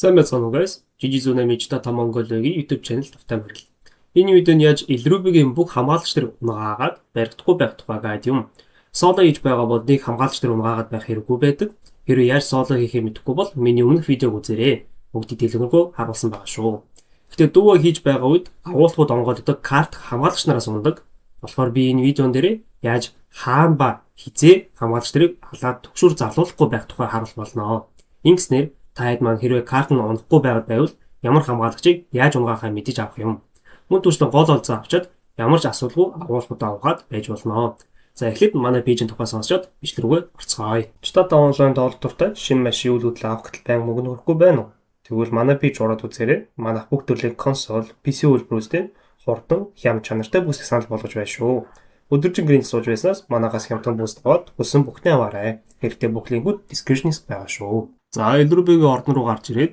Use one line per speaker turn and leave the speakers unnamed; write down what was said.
Сайн байцгаана уу, guys? Жижи Зүүнэ Мижта Монголиогийн YouTube channel тавтай морил. Энэ видеонд яаж Elruby-гийн бүх хамгаалагч нар унгаагаад баригдахгүй байх тухай гайд юм. Соло хийж байгаа бол нэг хамгаалагч нар унгаагаад байх хэрэггүй байдаг. Хэрвээ яаж соло хийхээ мэдэхгүй бол миний өмнөх видеог үзээрэй. Бүгдийг дэлгэрэнгүй харуулсан байгаа шүү. Гэхдээ duo хийж байгаа үед агуулгууд онгойлгодог карт хамгаалагч нараас унадаг. Тэгэхээр би энэ видеон дээр яаж хаана ба хэзээ хамгаалагч нарыг халаад түгшүүр зарлуулахгүй байх тухай харуулах болно. Ингэснээр та хэд маань хэрвээ карт нь унахгүй байгаад байвал ямар хамгаалагчийг яаж унгаахаа мэдэж авах юм. Мөн түншлэн гол олзоо авчаад ямар ч асуудалгүй агуулгуудаа авахад байж болно. За, эхлээд манай page ийн тухай сонсчод бичлэг рүүгээ орцгоё. Читата онлайн тоглох дуртай, шинэ машин үйл хөдлөл авах гэтэл байнга мөнгө нөрөхгүй байна уу? Тэгвэл манай page ороод үзээрэй. Манайх бүх төрлийн консоль, PC үйлдвэрүүдтэй хурдан, хям чанартай бүсийг санал болгож байна шүү. Өдөржин гэрээнд сууж байснаас манайхаас хямдхан бүс аваад хүссэн бүхнээ аваарай. Хэрэгтэй бүх link үүд description-д байгаа шүү. За, Elruby-гийн ордон руу гарч ирээд